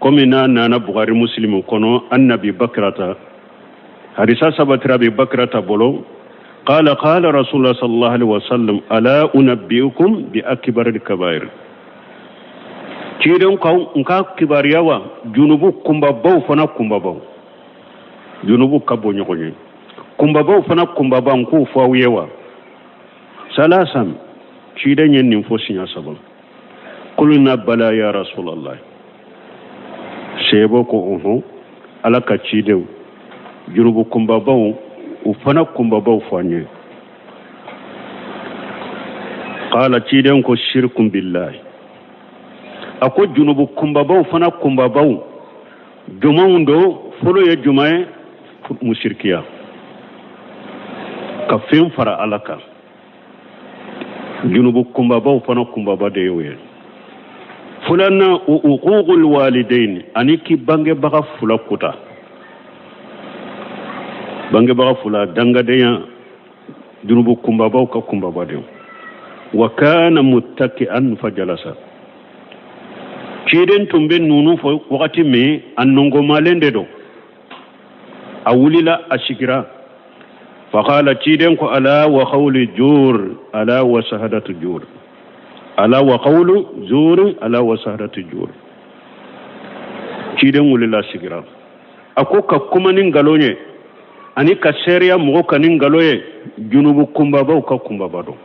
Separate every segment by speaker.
Speaker 1: Komi n'a nana Bukari Musilimu kɔnɔ, an Abi Bakrata, hadisa sabatira Abi Bakrata bolo, qala qala Rasulullah sallallahu alaihi wasallam, ala unabbiukum bi akbaril kabair. Ciden ko n ka kibaruya wa junubu kunbabaw fana kunbabaw. Junubu ka bon ɲɔgɔn ye, kunbabaw fana kunbaba, n k'o fɔ aw ye wa. Salasan, ciden ye nin fɔ siɲɛ saba. Kulna bala ya Rasulallah. Sebo ko ɔhɔn, Ala ka cidenw, junubu kunbabaw u fana kunbabaw fɔ an ye. Qala, ciden ko shirkun billahi. A ko junubu kunbabaw fana kunbabaw jumanw don? Fɔlɔ ye juman ye? Musirikiya, ka fɛn fara Ala kan. Junubu kunbabaw fana kunbaba de y'o ye. Filanan, uququl walidain, ani k'i bangebaga fila kuta, bangebaga fila dangadenya, junubu kunbabaw ka kunbaba de. Wa kana muttaki'an fajalasa. Ciden tun bɛ nunu fɔ wagati min, a nɔngɔnmalen de don. A wulila, a sigira. Faqala, ciden ko ala wa qawli jur, ala wa shahadatu jur, ala wa qawlu jur, ala wa shahadatu jur. Ciden wulila, sigira. A ko ka kuma ni nkalon ye ani ka seereya mɔgɔ kan ni nkalon ye, junubu kunbabaw ka kunbaba don.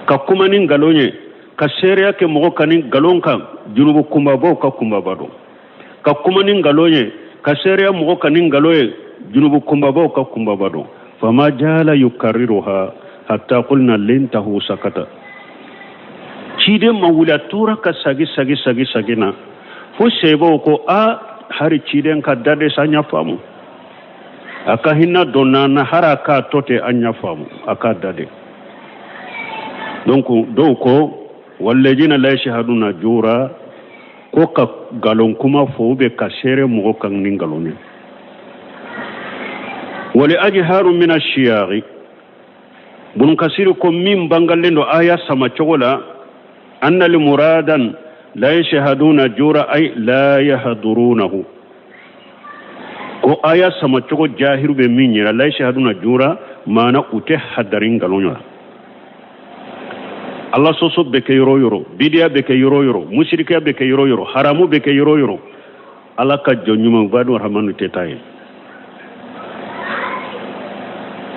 Speaker 1: Ka kuma ni nkalon ye, ka seereya kɛ mɔgɔ kan ni nkalon kan, junubu kunbabaw ka kunbaba don. Ka kuma ni nkalon ye, ka seereya mɔgɔ kan ni nkalon ye, junubu kunbabaw ka kunbaba don. Fama jala yukarriruha hatta qulna lintahu sakata. Ciden ma wuli, a tora ka sagi sagi sagi sagi na fo sebaw ko a hari ciden ka da de sa, an y'a faamu, a ka hinɛ donna na, hari a k'a tɔ tɛ, an y'a faamu, a k'a da de. Donc dɔw ko walladina la yashhaduna jura, ko ka nkalon kuma fɔ ou bien ka seere mɔgɔ kan ni nkalon ye. Wali ajharu min ashiyari, Bunu Kasiri ko min bangalen don aya sama cogo la, anna li muradan la yashhaduna jura ay la yahdurunahu. Ko aya sama cogo jahiru bɛ min yira, la yashhaduna jura, maana u tɛ hadari nkalon la. Ala sɔsɔ bɛ kɛ yɔrɔ o yɔrɔ, bidiya bɛ kɛ yɔrɔ o yɔrɔ, musirikiya bɛ kɛ yɔrɔ o yɔrɔ, haramu bɛ kɛ yɔrɔ o yɔrɔ, Ala ka jɔn ɲuman ibadu rahmanu tɛ taa yen.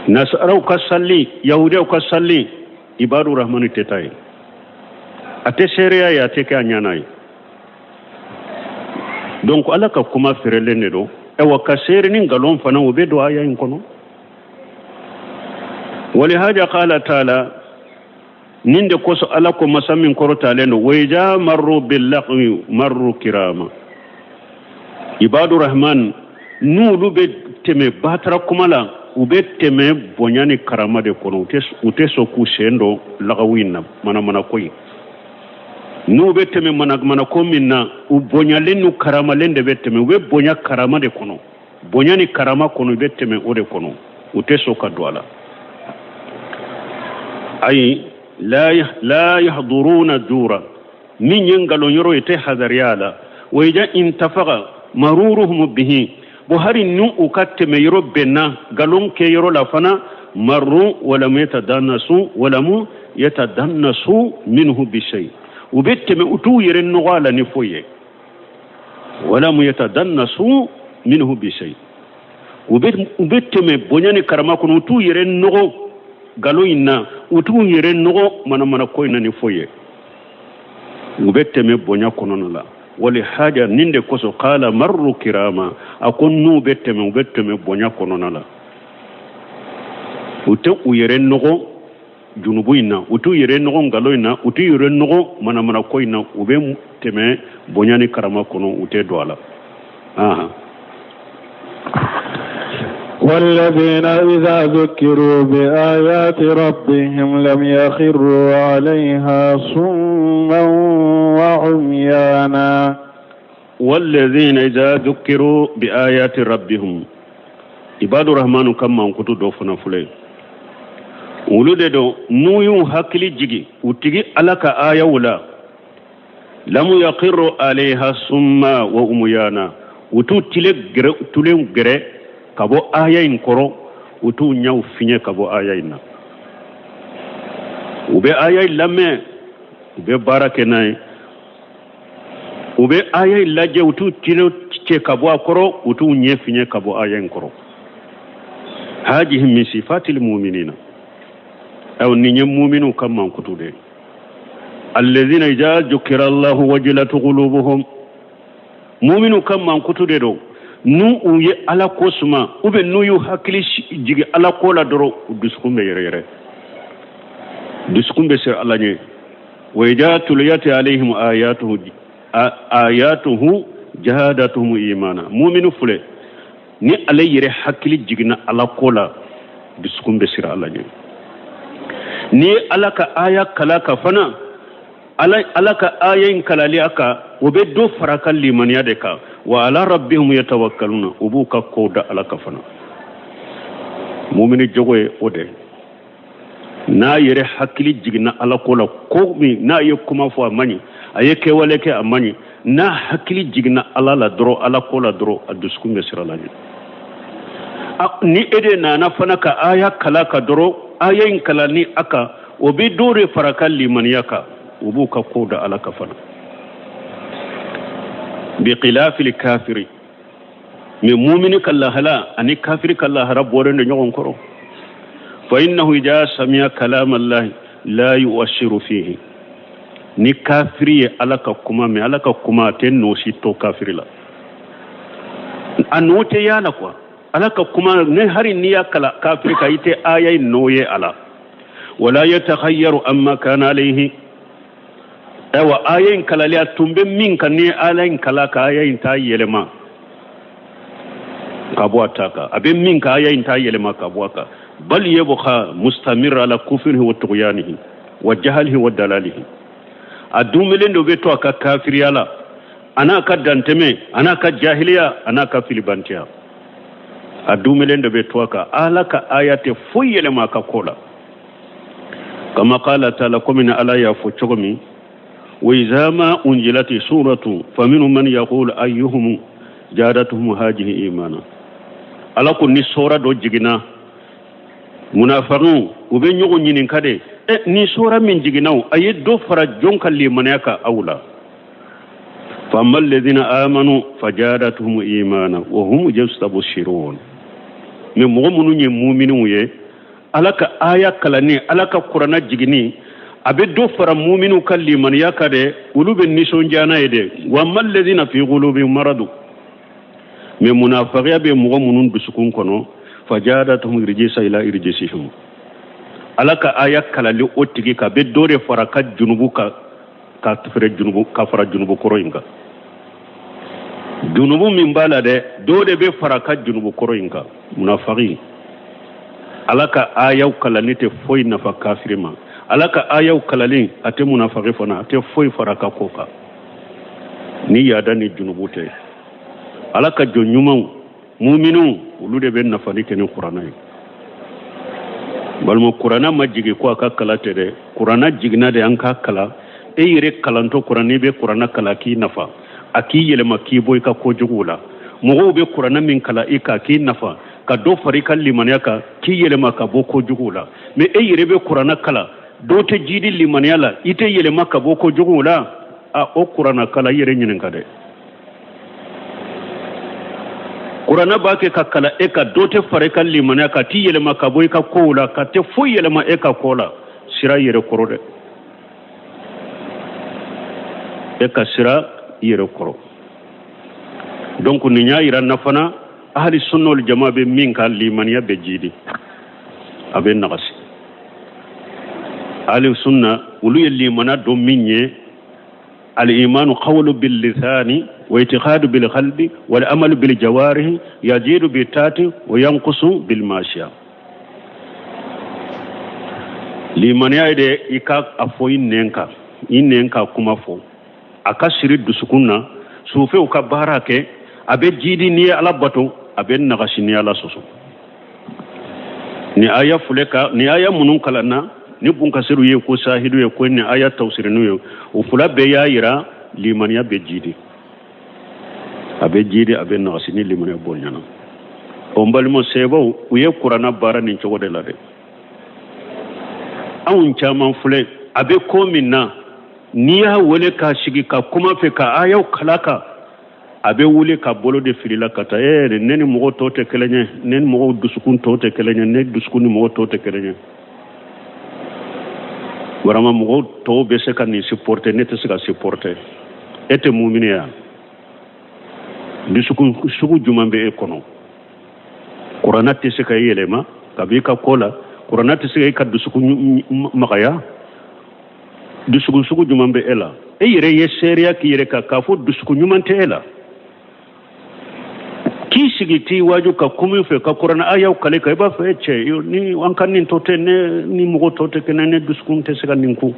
Speaker 1: Nasaraw ka sali, yahudiyaw ka sali, ibadu rahmanu tɛ taa yen. A tɛ seereya ye, a tɛ kɛ a ɲɛna ye. Donc Ala ka kuma feerelen de don. Ayiwa, ka seere ni nkalon fana, o bɛ don aya in kɔnɔ. Walihaja qala taala, nin de kosɔn Ala ko, masa min kɔrɔtalen don, wa iza marru billagwi marru kirama. Ibadu rahman, n'olu bɛ tɛmɛ batara kuma la, u bɛ tɛmɛ bonya ni karama de kɔnɔ. U tɛ sɔn k'u sen don lagawu in na, manamana ko in. N'u bɛ tɛmɛ manamana ko min na, u bonyalen n'u karamalen de bɛ tɛmɛ. U bɛ bonya karama de kɔnɔ, bonya ni karama kɔnɔ, u bɛ tɛmɛ o de kɔnɔ, u tɛ sɔn ka don a la. Ayi, la yahduruna jura, min ye nkalon yɔrɔ ye, tɛ hadariya la. Wa iza intafaqa maruruhum bihi, bon hari ni u ka tɛmɛ yɔrɔ bɛnna nkalon kɛ yɔrɔ la fana, marru walam yatadanasu, walamu yatadannasu minhu bishay, u bɛ tɛmɛ, u t'u yɛrɛ nɔgɔ a la ni foyi ye. Walamu yatadannasu minhu bishay, u bɛ tɛmɛ bonya ni karama kɔnɔ, u t'u yɛrɛ nɔgɔ nkalon in na, u t'u yɛrɛ nɔgɔ manamana ko in na ni foyi ye. U bɛ tɛmɛ bonya kɔnɔna la. Wali haja, nin de kosɔn qala marru kirama. A ko n'u bɛ tɛmɛ, u bɛ tɛmɛ bonya kɔnɔna la, u tɛ u yɛrɛ nɔgɔ junubu in na, u t'u yɛrɛ nɔgɔ nkalon in na, u t'u yɛrɛ nɔgɔ manamana ko in na. U bɛ tɛmɛ bonya ni karama kɔnɔ, u tɛ don a la. Ahan.
Speaker 2: والذين إذا ذكروا بآيات ربهم لم يخروا عليها صما وعميانا.
Speaker 1: والذين إذا ذكروا بآيات ربهم، ibadu rahmanu ka mankutu dɔ fana filɛ. Olu de don, n'u y'u hakili jigi u tigi Ala ka ayaw la. Lamu yaqiru alayha summa wa umuyana, u t'u tile gɛrɛ, tulen gɛrɛ ka bɔ aya in kɔrɔ, u t'u ɲɛw fiɲɛ ka bɔ aya in na. U bɛ aya in lamɛn, u bɛ baara kɛ n'a ye, u bɛ aya in lajɛ, u t'u tile cɛ ka bɔ a kɔrɔ, u t'u ɲɛ fiɲɛ ka bɔ aya in kɔrɔ. Hajihi min sifatil muminina, aw nin ye muminu ka mankutu de ye. Allazina iza jukira allahu wajilat qulubuhum, muminu ka mankutu de don n'u u ye ala ko suma, ou bien n'u y'u hakili jigi ala ko la dɔrɔn, u dusukun bɛ yɛrɛyɛrɛ, dusukun bɛ siran ala ɲɛ. Wa iza tuliyat alayhim ayatuhu, ayatuhu jahadatuhum imana, muminu filɛ ni ale yɛrɛ hakili jiginna ala ko la, dusukun bɛ siran ala ɲɛ. N'i ye ala ka aya kalan ka fana, ala ka aya in kalali a kan, o bɛ dɔ fara a ka limaniya de kan. Wa ala rabbihum yatawakkaluna, u b'u ka kow da ala kan fana. Mumini jogo ye o de ye. N'a yɛrɛ hakili jiginna ala ko la, ko min n'a ye kuma fɔ a man ɲi, a ye kɛwale kɛ a man ɲi, n'a hakili jiginna ala la dɔrɔn, ala ko la dɔrɔn, a dusukun bɛ siran ala ɲɛ. Ni e de nana fana ka aya kalan ka dɔrɔn, aya in kalan ni a kan, o bɛ dɔ de fara ka limaniya kan, u b'u ka kow da ala kan fana. Bi khilafil kafiri, mais mumini ka lahala ani kafiri ka lahara bɔlen don ɲɔgɔn kɔrɔ. Fa innahu idha sami'a kalam Allah la yu'assiru fihi, ni kafiri ye ala ka kuma mɛn, ala ka kuma a tɛ nɔ si to kafiri la, a nɔ tɛ y'a la quoi. Ala ka kuma ne hari n'i y'a kalan kafiri kan, i tɛ aya in nɔ ye a la. Wala yatakhayyaru amma kana alayhi, ayiwa aya in kalali a tun bɛ min kan, ni ala in kalan ka aya in t'a yɛlɛma ka bɔ a ta kan, a bɛ min kan aya in t'a yɛlɛma ka bɔ a kan. Bal yabqa mustamir ala kufrihi wa tughyanihi wa jahalihi wa dalalihi, a dumelen dɔ bɛ to a ka kafiriya la, a n'a ka dantɛmɛ, a n'a ka jahiliya, a n'a ka filibantiya, a dumelen dɔ bɛ to a kan. Ala ka aya tɛ foyi yɛlɛma a ka ko la. Kama qala taala, komi ni ala y'a fɔ cogo min, wa iza ma unjilati suratu faminhum man yaqulu ayyuhum jadatuhum hajihi imana. Ala ko ni sora dɔ jiginna, munafaqiw u bɛ ɲɔgɔn ɲininka de, ni sora min jiginna o, a ye dɔ fara jɔn ka limaniya kan aw la? Fa amma alladhina amanu fajadatuhum imana wa hum yastabshirun. Mais mɔgɔ minnu ye muminiw ye, ala ka aya kalanni, ala ka kurana jiginni, a bɛ dɔ fara muminiw ka limaniya kan dɛ, olu bɛ nisɔndiya n'a ye dɛ. Wa amma alladhina fi qulubihim maradu, mais munafaqiya bɛ mɔgɔ minnu dusukun kɔnɔ, fajadatuhum rijisa ila rijisihim, ala ka aya kalali o tigi kan, a bɛ dɔ de fara ka junubu kan, ka fara junubu, ka fara junubu kɔrɔ in kan. Junubu min b'a la dɛ, dɔ de bɛ fara ka junubu kɔrɔ in kan. Munafaqi, ala ka ayaw kalanni tɛ foyi nafa kafiri ma, ala ka ayaw kalanni a tɛ munafaqi fana, a tɛ foyi fara ka ko kan ni yaada ni junubu tɛ. Ala ka jɔn ɲumanw, muminiw, olu de bɛ nafali kɛ ni kuranna ye. Balima, kuranna ma jigin ko a ka kalan tɛ dɛ, kuranna jiginna de an k'a kalan. E yɛrɛ kalantɔ kuranna, n'i bɛ kuranna kalan k'i nafa, a k'i yɛlɛma k'i bɔ i ka kojuguw la. Mɔgɔw bɛ kuranna min kalan i kan k'i nafa, ka dɔ fara i ka limaniya kan, k'i yɛlɛma ka bɔ kojuguw la. Mais e yɛrɛ bɛ kuranna kalan, dɔw tɛ jidi limaniya la, i tɛ yɛlɛma ka bɔ kojuguw la, a o kuranna kalan i yɛrɛ ɲininka dɛ. Kuranna b'a kɛ ka kalan e ka, dɔ tɛ fara i ka limaniya kan, t'i yɛlɛma ka bɔ i ka kow la, ka tɛ foyi yɛlɛma e ka ko la. Sira yɛrɛ kɔrɔ dɛ, e ka sira i yɛrɛ kɔrɔ. Donc nin y'a yira na fana, ahli sunna wal jama bɛ min kan, limaniya bɛ jidi, a bɛ nagasi. Ahli sunna olu ye limaniya dɔn min ye, al-imanu qawlu bil lisani wa i'tiqadu bil qalbi wal amalu bil jawarihi yazidu bi taati wa yanqusu bil mashiya. Limaniya ye de i ka a fɔ i nɛn kan, i nɛn ka kuma fɔ, a ka siri dusukun na, sufɛw ka baara kɛ, a bɛ jidi n'i ye ala bato, a bɛ nagasi n'i ye ala sɔsɔ. Ni aya filɛ ka, ni aya minnu kalanna ni bunkasiru ye ko sahidu ye ko ni aya tawsirinu ye, o fila bɛɛ y'a yira Limaniya bɛ jiidi, a bɛ jiidi, a bɛ nagasi ni limaniya bonyana. O n balima sebaw, u ye kuranna baara nin cogo de la dɛ. Anw caman filɛ, a bɛ ko min na, n'i y'a wele k'a sigi ka kuma fɛ ka ayaw kala kan, a bɛ wuli ka bolo de fili la ka taa. Ee, ne ni mɔgɔ tɔw tɛ kelen ye, ne ni mɔgɔw dusukun tɔw tɛ kelen ye, ne dusukun ni mɔgɔ tɔw tɛ kelen ye. Vraiment, mɔgɔw tɔw bɛ se ka nin supporter, ne tɛ se ka supporter. E tɛ mumini ya? Dusukun sugu jumɛn bɛ e kɔnɔ? Kuranna tɛ se ka e yɛlɛma ka b'i ka ko la, kuranna tɛ se ka e ka dusukun magaya. Dusukun sugu jumɛn bɛ e la? E yɛrɛ ye seereya k'i yɛrɛ kan k'a fɔ dusukun ɲuman tɛ e la. K'i sigi t'i waaju ka kuma fɛ ka kuranna ayaw kale kan, i b'a fɔ e cɛ ni an ka nin to tɛ, ne ni mɔgɔ tɔw tɛ kɛnɛ, ne dusukun tɛ se ka nin kun.